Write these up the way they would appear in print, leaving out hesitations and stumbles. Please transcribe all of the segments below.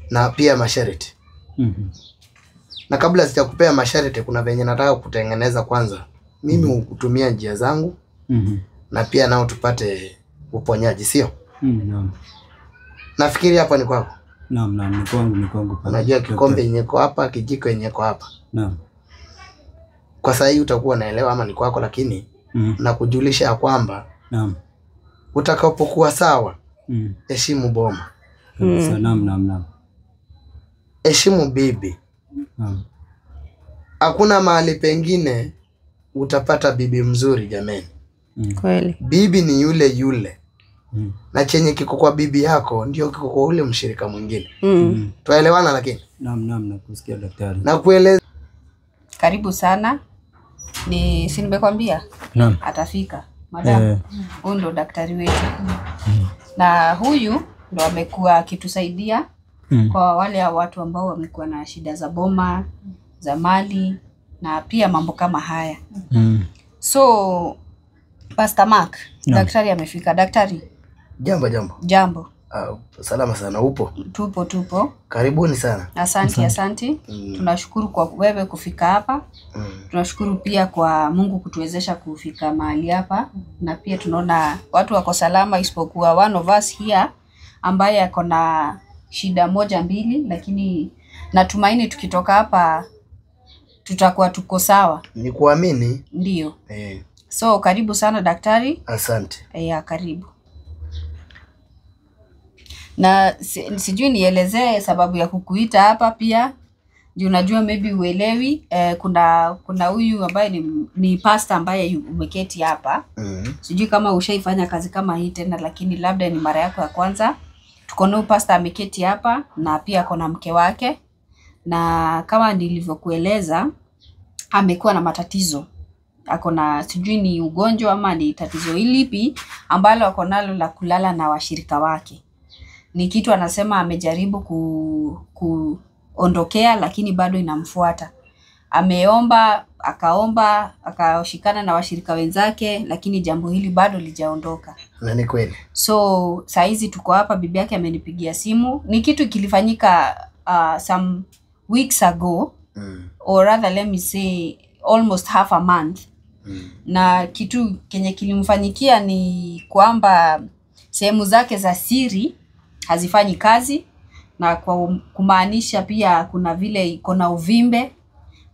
Na pia masharti. Na kabla sijakupea masharti, kuna venye nataka kutengeneza kwanza. Mimi hutumia njia zangu. Na pia nao tupate uponyaji, sio? Naam. Nafikiri hapa ni kwako. Naam, naam, ni kwangu, ni kwangu. Unajua kikombe yenye iko hapa, kijiko yenye iko hapa. Naam. Kwa sasa hii utakuwa naelewa ama ni kwako, lakini na kujulisha ya kwamba naam, utakapokuwa sawa, heshimu boma. Naam, naam, naam. Heshimu bibi. Naam. Hakuna mahali pengine utapata bibi mzuri jameni. Kweli. Bibi ni yule yule. Na chenye kiko kwa bibi yako ndio kiko kwa ule mshirika mwingine. Tuelewana lakini? Naam, naam, nakusikia daktari. Na kueleza. Karibu sana. Ni si nimekwambia? Naam. Atafika. Madam. Huyu ndo daktari wetu. Na huyu ndo amekuwa akitusaidia kwa wale watu ambao wamekuwa na shida za boma, za mali na pia mambo kama haya. So Pastor Mark, daktari amefika. Daktari. Jambo, jambo. Jambo. Salama sana, upo? Tupo, tupo. Karibuni sana. Asante, asante. Tunashukuru kwa wewe kufika hapa. Tunashukuru pia kwa Mungu kutuwezesha kufika mahali hapa, na pia tunaona watu wako salama isipokuwa one of us here ambaye ako na shida moja mbili, lakini natumaini tukitoka hapa tutakuwa tuko sawa. Ni kuamini. Ndio. So karibu sana daktari. Asante. Karibu. Na sijui nielezee sababu ya kukuita hapa pia. Juu unajua maybe uelewi. Kuna huyu ambaye ni pastor ambaye umeketi hapa. Sijui kama ushaifanya kazi kama hii tena, lakini labda ni mara yako ya kwanza. Tuko na pastor ameketi hapa na pia kuna mke wake. Na kama nilivyokueleza amekuwa na matatizo. Ako na sijui ni ugonjwa ama ni tatizo lipi ambalo ako nalo la kulala na washirika wake. Ni kitu anasema amejaribu kuondokea lakini bado inamfuata. Ameomba, akaomba, akashikana na washirika wenzake lakini jambo hili bado lijaondoka. Na ni kweli. So saa hizi tuko hapa, bibi yake amenipigia simu. Ni kitu kilifanyika some weeks ago. Or rather let me say almost half a month. Na kitu kenye kilimfanyikia ni kwamba sehemu zake za siri hazifanyi kazi, na kwa kumaanisha pia kuna vile iko na uvimbe,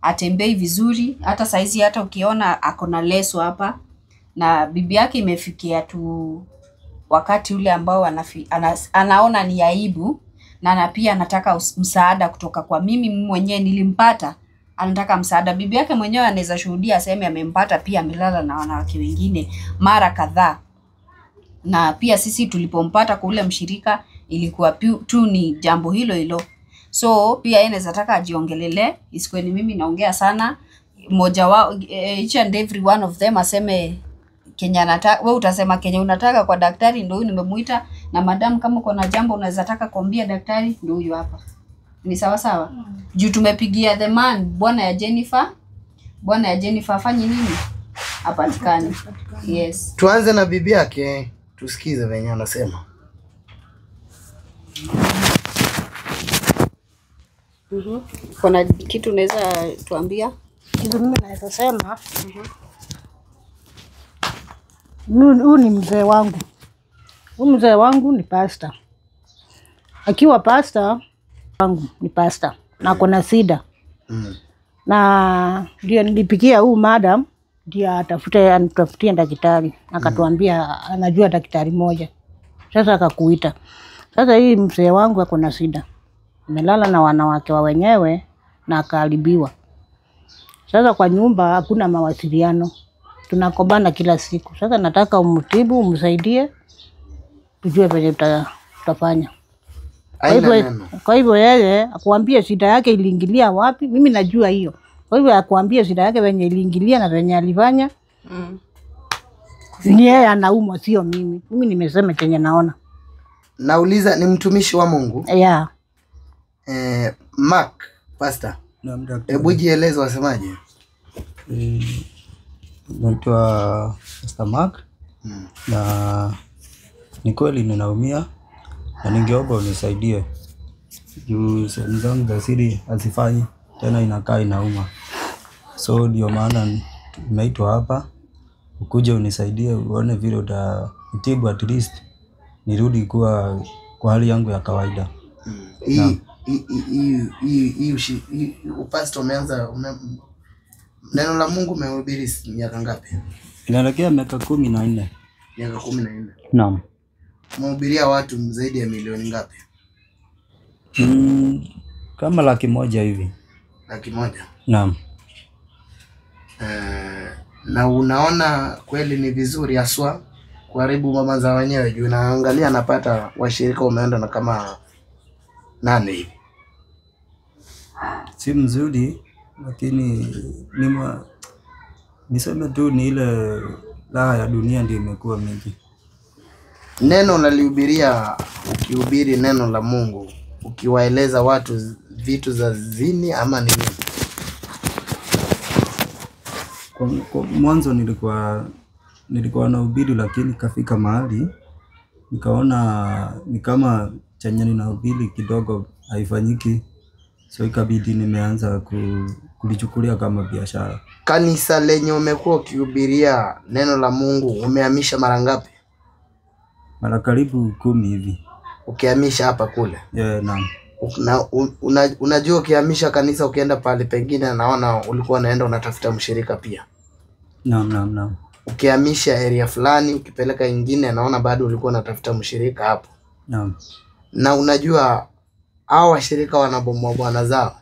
atembei vizuri. Hata saizi hata ukiona ako na leso hapa, na bibi yake imefikia tu wakati ule ambao anaona ni aibu, na pia anataka msaada kutoka kwa mimi mwenyewe nilimpata. Anataka msaada. Bibi yake mwenyewe anaweza shuhudia aseme amempata pia amelala na wanawake wengine mara kadhaa. Na pia sisi tulipompata kwa ule mshirika ilikuwa tu ni jambo hilo hilo. So pia yeye anaweza taka ajiongelele, isikuwe ni mimi naongea sana. Mmoja wao, each and every one of them aseme Kenya anataka, wewe utasema Kenya unataka kwa daktari, ndio huyu nimemuita. Na madam kama kuna jambo unaweza taka kuambia daktari, ndio huyu hapa. Ni sawa sawa? Juu tumepigia the man, bwana ya Jennifer. Bwana ya Jennifer afanye nini? Hapatikani. Yes. Tuanze na bibi yake, tusikize venye anasema. Kuna kitu unaweza tuambia? Kitu mimi naweza sema. Huyu ni mzee wangu. Huyu mzee wangu ni pastor. Akiwa pastor wangu ni pastor na kuna sida. Na ndio nilipigia huyu madam ndio atafute anitafutie daktari. Akatuambia anajua daktari moja. Sasa akakuita. Sasa hii mzee wangu ako na sida. Amelala na wanawake wa wenyewe na akaharibiwa. Sasa kwa nyumba hakuna mawasiliano. Tunakobana kila siku. Sasa nataka umtibu, umsaidie, tujue vile tutafanya. Kwa hivyo yeye akuambie shida yake iliingilia wapi, mimi najua hiyo. Kwa hivyo akuambie shida yake venye iliingilia na venye alifanya. Ni yeye anaumwa, sio mimi. Mimi nimesema chenye naona. Nauliza, ni mtumishi wa Mungu? Yeah. Mark, pastor. Naam, daktari. Hebu jieleze wasemaje? Naitwa Pastor Mark. Na ni kweli ninaumia na ningeomba unisaidie. Juu sehemu zangu za siri hazifanyi tena, inakaa inauma. So ndio maana nimeitwa hapa ukuje unisaidie uone vile utanitibu, at least nirudi kuwa kwa hali yangu ya kawaida. Hii hii upastor umeanza neno la Mungu umehubiri miaka ngapi? Inaelekea miaka 14. Miaka 14. Naam. Umehubiria watu zaidi ya milioni ngapi? Kama 100,000 hivi. 100,000? Naam. Na unaona kweli ni vizuri haswa kuharibu mama za wenyewe? Juu naangalia napata washirika umeenda na kama 8 hivi. Si mzuri, lakini niseme tu ni ile raha ya dunia ndio imekuwa mingi. Neno unalihubiria, ukihubiri neno la Mungu, ukiwaeleza watu vitu za zini ama nini? Kwa mwanzo nilikuwa nahubiri, lakini kafika mahali nikaona ni kama chenye ninahubiri kidogo haifanyiki, so ikabidi nimeanza kulichukulia kama biashara. Kanisa lenye umekuwa ukihubiria neno la Mungu umehamisha mara ngapi? Mara karibu 10 hivi. Ukihamisha hapa kule? Yeah, naam. Unajua ukihamisha kanisa ukienda pale pengine, naona ulikuwa unaenda unatafuta mshirika pia. Naam, naam, naam. Ukihamisha area fulani ukipeleka ingine, naona bado ulikuwa unatafuta mshirika hapo. Naam. Na unajua hao washirika wanabomoa bwana zao.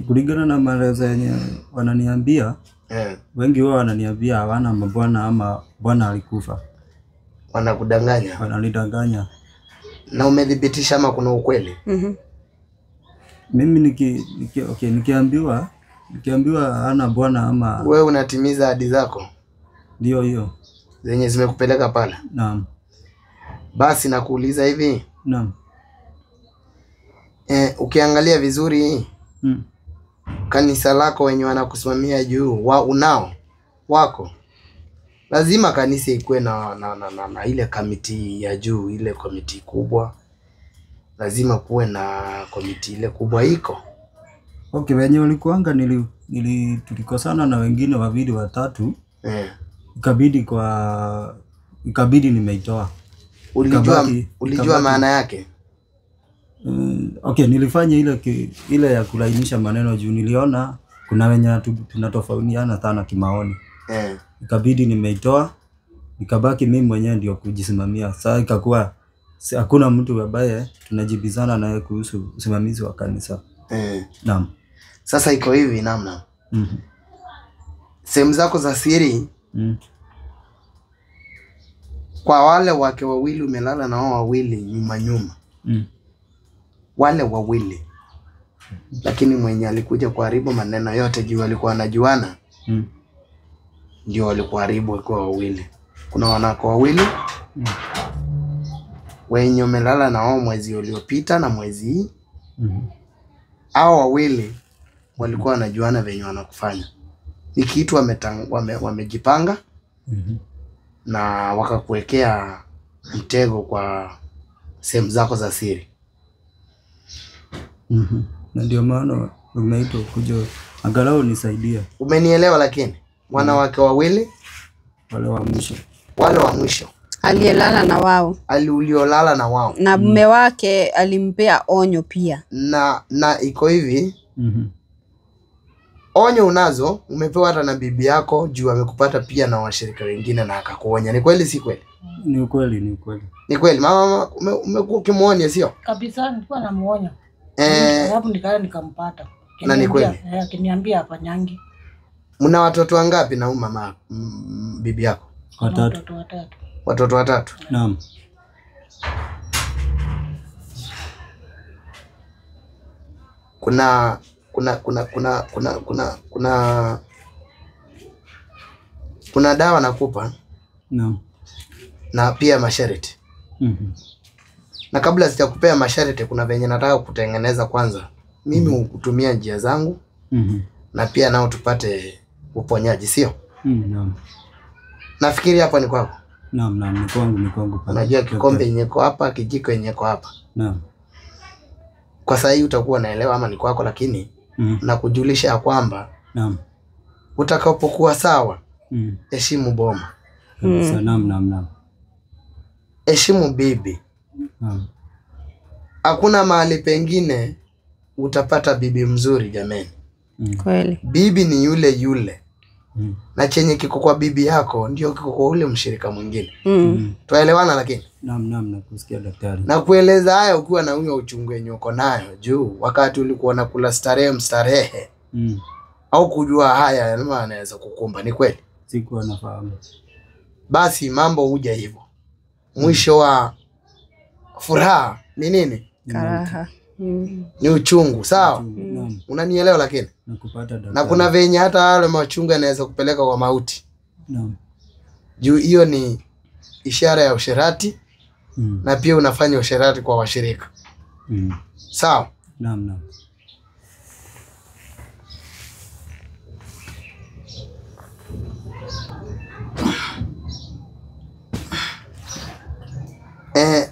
Kulingana na maelezo yenye wananiambia, wengi wao wananiambia hawana mabwana ama bwana alikufa. Wanakudanganya. Wananidanganya. Na umedhibitisha ama kuna ukweli? Mimi nikiambiwa hana bwana ama... Wewe unatimiza ahadi zako? Ndio hiyo zenye zimekupeleka pale. Naam. Basi nakuuliza hivi. Naam. Ukiangalia vizuri kanisa lako wenye wanakusimamia juu unao wako, lazima kanisa ikuwe na ile kamiti ya juu, ile komiti kubwa. Lazima kuwe na komiti ile kubwa iko. Okay, wenye walikuanga tulikosana na wengine 2 3. Ikabidi nimeitoa. Ulijua maana yake? Okay, nilifanya ile ya kulainisha maneno juu niliona kuna wenye tunatofautiana sana kimaoni. Ikabidi nimeitoa, nikabaki mimi mwenyewe ndio kujisimamia. Sasa ikakuwa hakuna mtu ambaye tunajibizana naye kuhusu usimamizi wa kanisa. Naam. Sasa iko hivi namna. Sehemu zako za siri kwa wale wake wawili umelala na wao wawili nyuma nyuma. Wale wawili. Lakini mwenye alikuja kuharibu maneno yote juu alikuwa anajuana. Ndio walikuharibu kwa wawili. Kuna wanawake wawili wenye umelala na wao mwezi uliopita na mwezi hii. Hao wawili walikuwa wanajuana venye wanakufanya. Ni kitu wamejipanga na wakakuwekea mtego kwa sehemu zako za siri. Na ndio maana umeitwa kuja angalau nisaidie. Umenielewa? Lakini wanawake wawili wale wa mwisho, wale wa mwisho aliyelala na wao, uliolala na wao, na mume wake alimpea onyo pia. Na iko hivi. Onyo unazo, umepewa hata na bibi yako juu amekupata pia na washirika wengine na akakuonya. Ni kweli si kweli? Ni ukweli, ni ukweli. Ni kweli. Mama umekuwa ukimuonya sio? Kabisa, nilikuwa namuonya. Sababu nikaenda nikampata. Na ni kweli. Akiniambia hapa nyangi. Mna watoto wangapi na mama bibi yako? Watatu. Watoto watatu. Watoto watatu. Naam. Kuna kuna kuna kuna kuna kuna kuna kuna dawa nakupa. Naam. Na pia masharti. Na kabla sijakupea masharti kuna venye nataka kutengeneza kwanza. Mimi hutumia njia zangu. Na pia nao tupate uponyaji, sio? Naam. Nafikiri hapa ni kwako. Naam, naam, ni kwangu, ni kwangu. Unajua kikombe yenye iko hapa, kijiko yenye iko hapa. Naam. Kwa sasa hii utakuwa naelewa ama ni kwako, lakini na kujulisha ya kwamba Naam. Utakapokuwa sawa, heshimu boma. Naam, naam, naam. Heshimu bibi. Naam. Hakuna mahali pengine utapata bibi mzuri jameni. Kweli. Bibi ni yule yule. Na chenye kiko kwa bibi yako ndio kiko kwa ule mshirika mwingine. Tuelewana lakini? Naam, naam, nakusikia daktari. Na kueleza haya ukiwa na huyo uchungu wenye uko nayo juu wakati ulikuwa unakula starehe mstarehe. Au kujua haya yanaweza kukumba, ni kweli? Sikuwa nafahamu. Basi mambo huja hivyo. Mwisho wa furaha ni nini? Karaha. Ni uchungu, sawa? Unanielewa lakini? Nakupata daktari. Na kuna venye hata wale machungu yanaweza kupeleka kwa mauti. Naam. Juu hiyo ni ishara ya usherati. Na pia unafanya usherati kwa washirika. Sawa? Naam, naam.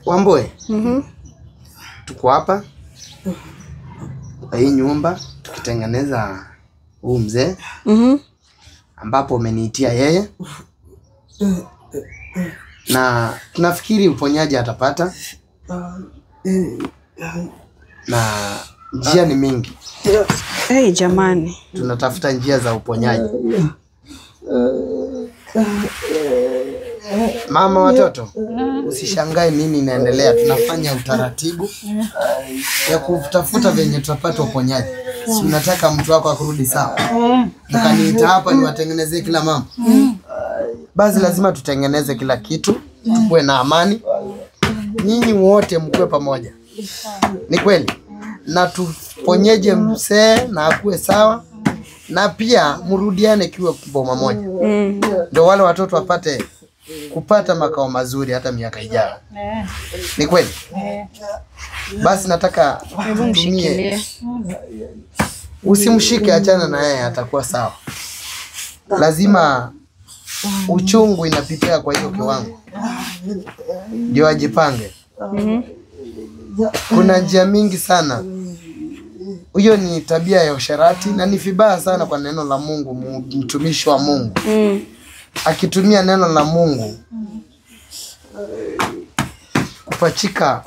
Wamboi. Tuko hapa kwa hii nyumba tukitengeneza huu mzee ambapo umeniitia yeye, na tunafikiri uponyaji atapata, na njia ni mingi. Hey, jamani, tunatafuta njia za uponyaji. Mama watoto, usishangae nini inaendelea. Tunafanya utaratibu ya kutafuta venye tutapata uponyaji. Si unataka mtu wako akurudi sawa? Mkaniita hapa niwatengenezee kila mama. Basi lazima tutengeneze kila kitu, tukue na amani. Nyinyi wote mkue pamoja. Ni kweli? Na tuponyeje msee na akue sawa, na pia mrudiane kiwe boma moja. Ndio wale watoto wapate kupata makao mazuri hata miaka ijayo. Ni kweli? Basi nataka tutumie. Usimshike, achana na yeye, atakuwa sawa. Lazima uchungu inapitia kwa hiyo kiwango. Ndio ajipange. Kuna njia mingi sana. Hiyo ni tabia ya usherati na ni vibaya sana kwa neno la Mungu, mtumishi wa Mungu. Akitumia neno la Mungu kupachika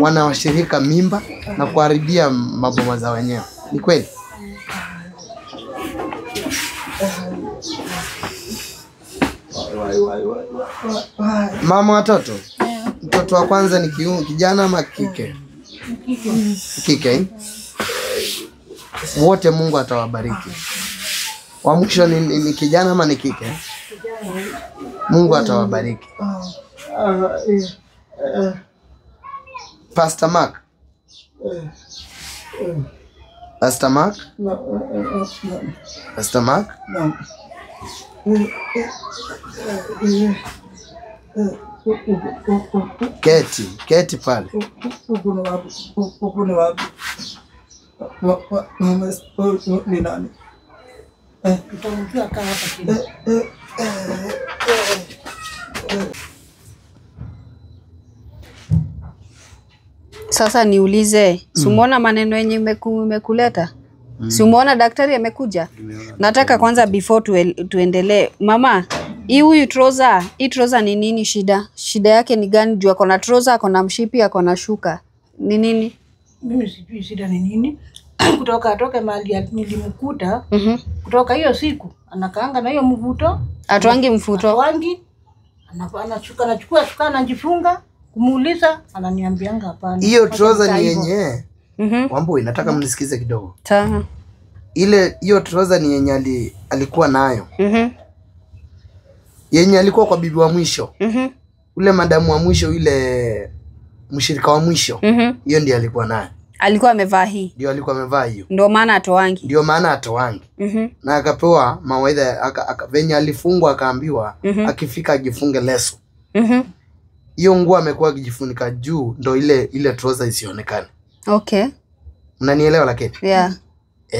wanawashirika mimba na kuharibia maboma za wenyewe. Ni kweli? Mama watoto, mtoto wa kwanza ni kijana ama kike? Kike. Wote Mungu atawabariki. Wa mwisho ni kijana ama ni kike? Mungu atawabariki. Pastor Mark. Pastor Mark? Pastor Mark? Keti, keti pale. Sasa niulize, si umeona maneno yenye imekuleta? Si umeona daktari amekuja? Nataka kwanza before tuendelee. Mama, hii huyu trouser, hii trouser ni nini shida? Shida yake ni gani? Juu ako na trouser, ako na mshipi, ako na shuka. Ni nini? Mimi sijui shida ni nini. Kutoka atoke mahali nilimkuta, kutoka hiyo siku anakaanga na hiyo mvuto. Atwangi mfuto. Atwangi. Anachukua anachukua shuka anajifunga. Kumuuliza ananiambianga hapana. Hiyo trouser ni yenye. Wambui, nataka mnisikize kidogo. Sawa. Ile hiyo trouser ni yenye alikuwa nayo. Yenye alikuwa kwa bibi wa mwisho. Ule madamu wa mwisho, yule mshirika wa mwisho. Hiyo ndiyo alikuwa nayo. Alikuwa amevaa hii. Ndio alikuwa amevaa hiyo. Ndio maana atoangi. Ndio maana atoangi. Na akapewa mawaidha, venye alifungwa akaambiwa akifika ajifunge leso. Hiyo nguo amekuwa akijifunika juu ndo ile trouser isionekane. Okay. Mnanielewa lakini? Yeah.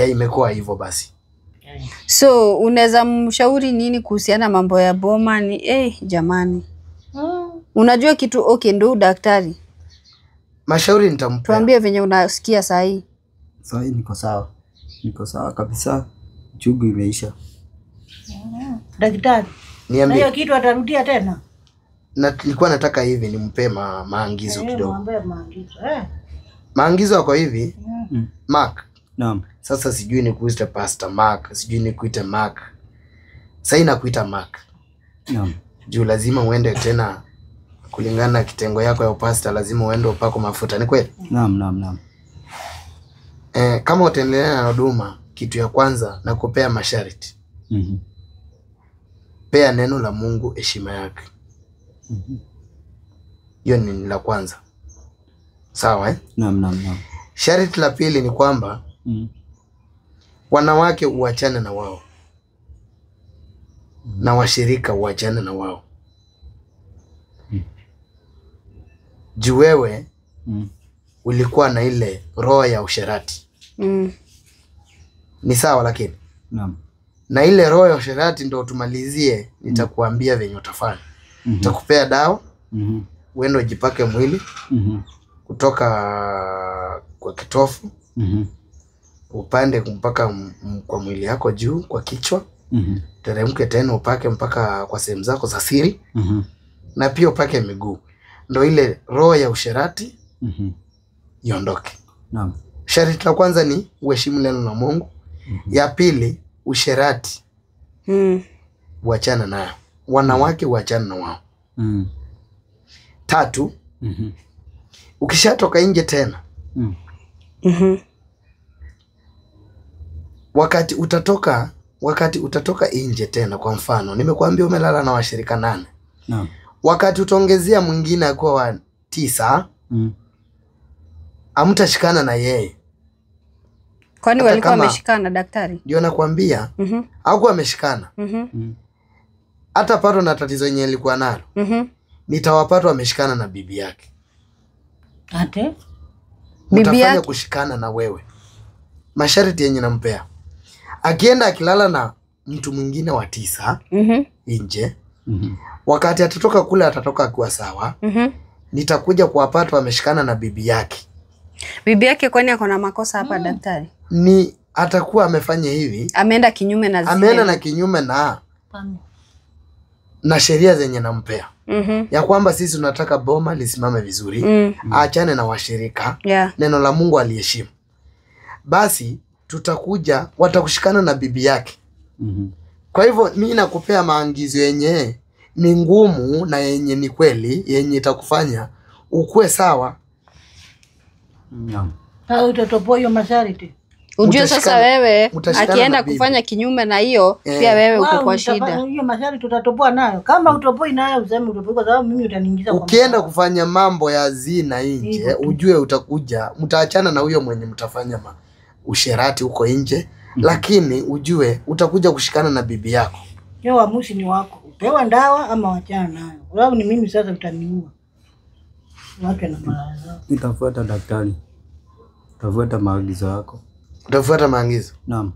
Imekuwa hivyo basi. So unaweza mshauri nini kuhusiana mambo ya boma ni jamani. Unajua kitu okay, ndio daktari. Mashauri nitampea. Tuambie venye unasikia saa hii. Saa hii niko sawa. Niko sawa kabisa. Uchungu imeisha. Daktari, Niambie. na hiyo kitu atarudia tena? Na nilikuwa nataka hivi nimpe maagizo kidogo. Mwambie maagizo. Maagizo yako hivi. Mark. Naam. Sasa sijui nikuite Pastor Mark, sijui nikuite Mark. Sasa nakuita Mark. Naam. Juu lazima uende tena kulingana na kitengo yako ya upasta, lazima uende upako mafuta, ni kweli? Naam, naam, naam. Kama utaendelea na huduma, kitu ya kwanza na kupea masharti. Pea neno la Mungu heshima yake. Hiyo ni la kwanza. Sawa eh? Naam, naam, naam. Sharti la pili ni kwamba wanawake uachane na wao. Na washirika uachane na wao. Juu wewe ulikuwa na ile roho ya usherati. Ni sawa lakini? Naam. Na ile roho ya usherati ndio tumalizie, nitakuambia venye utafanya. Nitakupea dawa, uende ujipake mwili kutoka kwa kitofu, upande mpaka kwa mwili yako juu kwa kichwa, teremke tena upake mpaka kwa sehemu zako za siri, na pia upake miguu. Ndio ile roho ya usherati iondoke. Naam. Sharti la kwanza ni uheshimu neno la Mungu. Ya pili, usherati uachane nayo. Wanawake uachane na wao. Tatu, ukishatoka nje tena, wakati utatoka nje tena, kwa mfano nimekuambia umelala na washirika 8. Naam. Wakati utaongezea mwingine akuwa wa 9, hamtashikana na yeye. Kwani walikuwa wameshikana daktari? Ndio nakwambia, hawakuwa wameshikana. Hata pato na tatizo yenyewe alikuwa nalo. Nitawapata wameshikana na bibi yake. Ate? Bibi yake kushikana na wewe. Masharti yenye nampea. Akienda akilala na mtu mwingine wa 9 nje, wakati atatoka kule atatoka akiwa sawa. Nitakuja kuwapata wameshikana na bibi yake. Bibi yake kwani ako na makosa hapa daktari? Ni atakuwa amefanya hivi, ameenda kinyume na zile. Ameenda na kinyume na sheria zenye nampea. Ya kwamba sisi tunataka boma lisimame vizuri, aachane na washirika, neno la Mungu aliheshimu. Basi tutakuja watakushikana na bibi yake. Kwa hivyo mimi nakupea maagizo yenye ni ngumu na yenye ni kweli, yenye itakufanya ukue sawa. Au utatoboa hiyo masharti. Ujue sasa wewe akienda kufanya kinyume na hiyo, pia wewe uko kwa shida. Hiyo masharti utatoboa nayo. Kama utoboi nayo useme utoboi, kwa sababu mimi utaniingiza kwa. Ukienda kufanya mambo ya zina nje, ujue utakuja mtaachana na huyo mwenye mtafanya usherati huko nje, lakini ujue utakuja kushikana na bibi yako. Hiyo uamuzi ni wako. Upewa ndawa ama wachana nayo. Kwa sababu ni mimi sasa utaniua. Wake na mawazo. Nitafuata daktari. Nitafuata maagizo yako. Utafuata maagizo? Naam.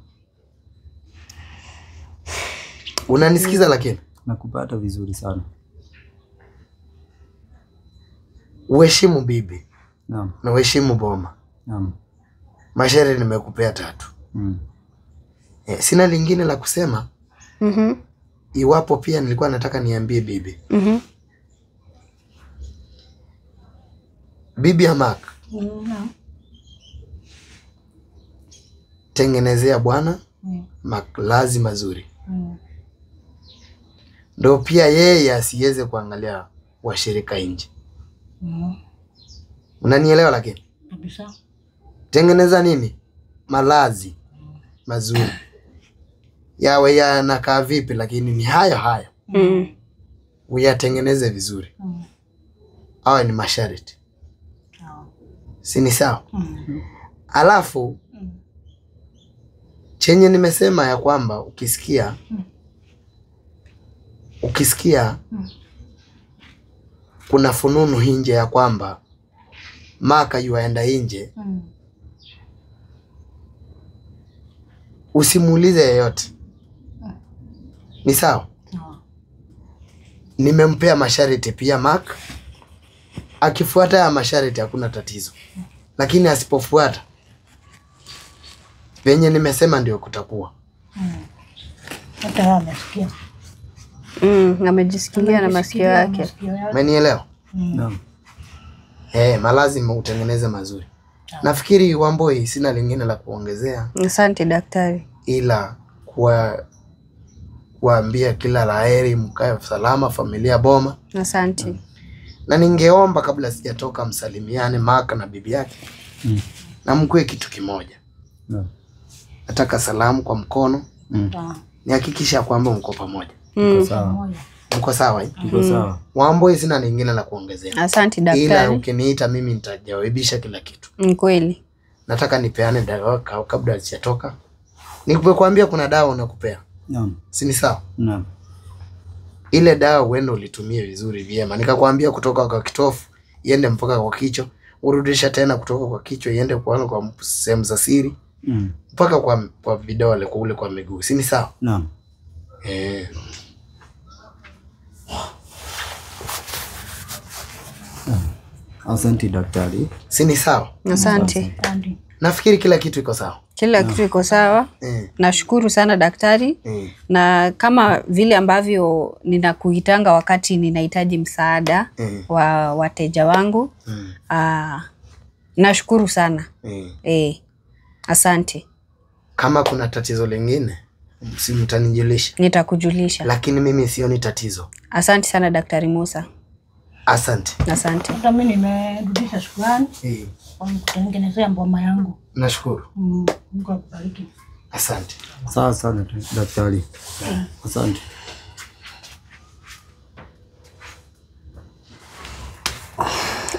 Unanisikiza lakini? Nakupata vizuri sana. Uheshimu bibi. Naam. Na uheshimu boma. Naam. Masharti nimekupea 3. Sina lingine la kusema. Iwapo pia nilikuwa nataka niambie bibi. Bibi ya Mark. Tengenezea bwana malazi mazuri. Ndio pia yeye asiweze kuangalia washirika nje. Unanielewa lakini? Kabisa. Tengeneza nini? Malazi mazuri. Yawe yanakaa vipi lakini ni hayo hayo. Uyatengeneze vizuri. Hawa ni masharti. Si ni sawa? Alafu chenye nimesema ya kwamba ukisikia kuna fununu nje ya kwamba Maka yuaenda nje, usimuulize yeyote. Ni sawa? Nimempea masharti pia Mark. Akifuata ya masharti hakuna tatizo. Lakini asipofuata venye nimesema ndio kutakuwa. Hata amesikia. Amejisikilia na masikio yake. Umenielewa? Naam. Malazima utengeneze mazuri. Nafikiri Wamboi sina lingine la kuongezea. Asante daktari. Ila kuambia kila laheri, mkae salama, familia boma. Asante. Na ningeomba kabla sijatoka msalimiane Maka na bibi yake. Na mkue kitu kimoja. Nataka salamu kwa mkono. Nihakikisha kwamba mko pamoja. Mko sawa. Mko sawa? Mko sawa. Wamboi sina lingine la kuongezea. Asante daktari. Ila ukiniita mimi nitajawibisha kila kitu. Kweli. Nataka nipeane dawa kabla sijatoka. Nikukwambia kuna dawa unakupea. Naam. Si ni sawa? Naam. Ile dawa uende ulitumie vizuri vyema. Nikakwambia kutoka kwa kitofu iende mpaka kwa kichwa, urudisha tena kutoka kwa kichwa iende kwa sehemu za siri. Mpaka kwa vidole kule kwa miguu. Si ni sawa? Naam. Asante daktari. Si ni sawa? Asante. Nafikiri kila kitu iko sawa. Kila kitu iko sawa. Nashukuru sana daktari. Na kama vile ambavyo ninakuitanga wakati ninahitaji msaada wa wateja wangu. Nashukuru sana. Asante. Kama kuna tatizo lingine, mtanijulisha. Nitakujulisha. Lakini mimi sioni tatizo. Asante sana Daktari Musa. Asante. Asante. Hata mimi nimerudisha shukrani. Kwa kutengenezea mboma yangu. Nashukuru. Mungu akubariki. Asante. Sawa sana daktari. Asante.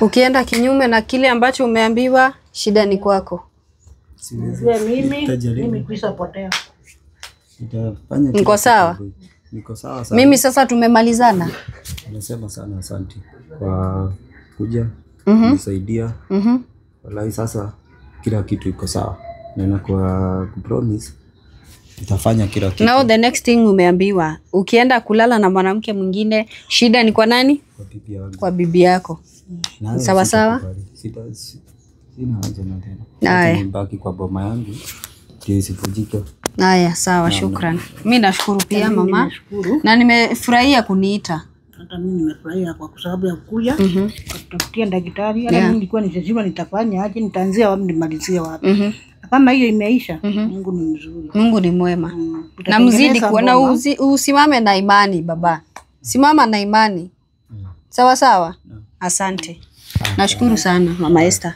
Ukienda kinyume na kile ambacho umeambiwa, shida ni kwako. Siwezi. Mimi kuisa potea. Nitafanya. Niko sawa? Niko sawa sana. Mimi sasa tumemalizana. Nasema sana asante kwa kuja kunisaidia. Wallahi sasa kila kitu iko sawa. Na kwa kupromise nitafanya kila kitu. Now the next thing umeambiwa, ukienda kulala na mwanamke mwingine, shida ni kwa nani? Kwa bibi yangu. Kwa bibi yako. Sawa sawa? Sina haja na tena. Nibaki kwa boma yangu ndio isivunjike. Haya, sawa, shukran. Mimi nashukuru pia mama. Na nimefurahia kuniita. Hata mimi nimefurahia kwa sababu ya kuja kutafutia daktari. Hata mimi nilikuwa nisijua nitafanya aje, nitaanzia wapi nimalizie wapi. Kama hiyo imeisha, Mungu ni mzuri. Mungu ni mwema. Na mzidi kuona, usimame na imani baba. Simama na imani. Sawa sawa? Asante. Nashukuru sana Mama Esther.